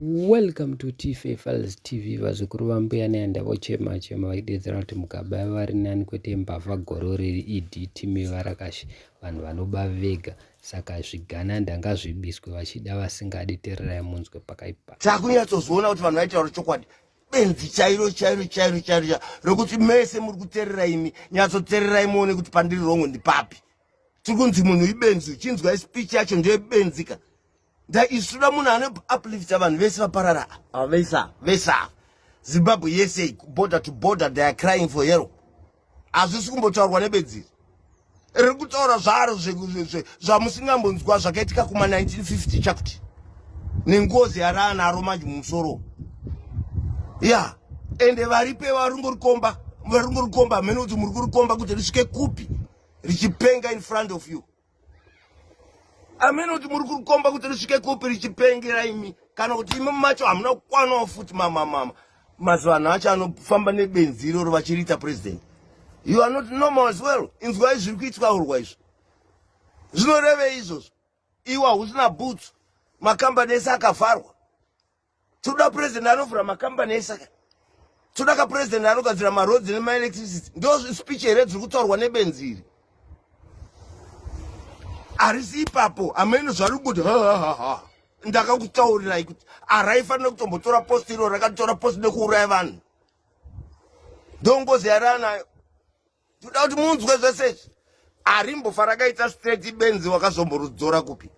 Welcome to TFA Files TV. Vazukuru vambuya neanda vochema chema vachidedzera kuti Mugabe vari nani kwete mbavha gororo iri ED team yevarakashi vanhu vanoba vega saka zvigananda ngazvibiswe vachida vasingadi tererai munzwe pakaipa. Takunyatsozviona kuti vanhu vaitaura chokwadi benzi chairo chairo chairo chairo rokuti mese muri kuterera imi nyatsotererai muone kuti pandiri rongo ndipapi tiri kunzi munhu ibenzi chinzwai speech yacho ndeyebenzi ka ndaisuda munhu ane uplifta vanhu vese vaparara ava vese ava vese ava zimbabwe yese border to border they are crying for hero hazvisi kumbotaurwa nebedziri riri kutaura zvaro zvamusingambonzwa zvakaitika kuma 1950 chakuti nengozi yaraanaro manje mumusoro ya ende varipe varingorikomba varingorikomba hamene kuti muri kurikomba kuti risvike kupi richipenga in front of you amene kuti muri kurikomba kuti risvike kupi richipengera imi kana kuti imi macho hamuna kukwanawo futi mamamama mazivanhu acho anofamba nebenzi iroro vachiriita president you are not normal as well inzwai zviri kuitwa urwa izvo zvinorevei izvozvo iwe hausina boots makambani ese akavharwa toda president anovhura makambani ese aka toda ka president anogadzira maroads nemaelectricity ndo speech here dziri kutaurwa nebenzi iri harisi ipapo hameno zvari kuti hahaha ndakakutaurirai kuti haraifanira kutombotora post iro rakatora post nekuuraya vanhu ndongozi yaranayo toda kuti munzwe zvese izvi harimbofa rakaita straight ibenzi wakazomborudzora kupi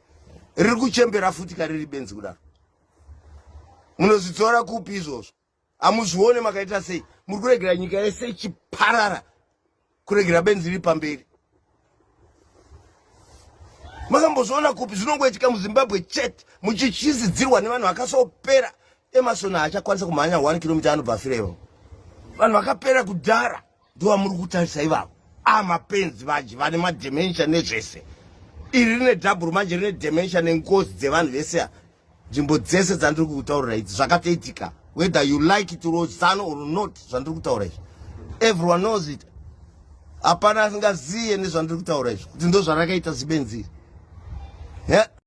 riri kuchembera futi kariri benzi kudaro munozvidzora kupi izvozvo hamuzvione makaita sei muri kuregera nyika yese ichiparara kuregera benzi riri pamberi makambozviona kupi zvinongoitika muzimbabwe chete muchichizidzirwa nevanhu vakasopera emerson haachakwanisa kumhanya 1 kilomita anobva afira ivavo vanhu vakapera kudhara ndovamuri kutarisa ivavo amapenzi vaji vane madementia nezvese iri rine dhabhuru manje rine dementia nengozi dzevanhu vese nzvimbo dzese dzandiri kutaurira idzi zvakatoitika whether you like it or zano or not zvandiri kutaura izvi everyone knows it hapana asingaziye nezvandiri kutaura izvi kuti ndo zvarakaita zibenzi iri yeah.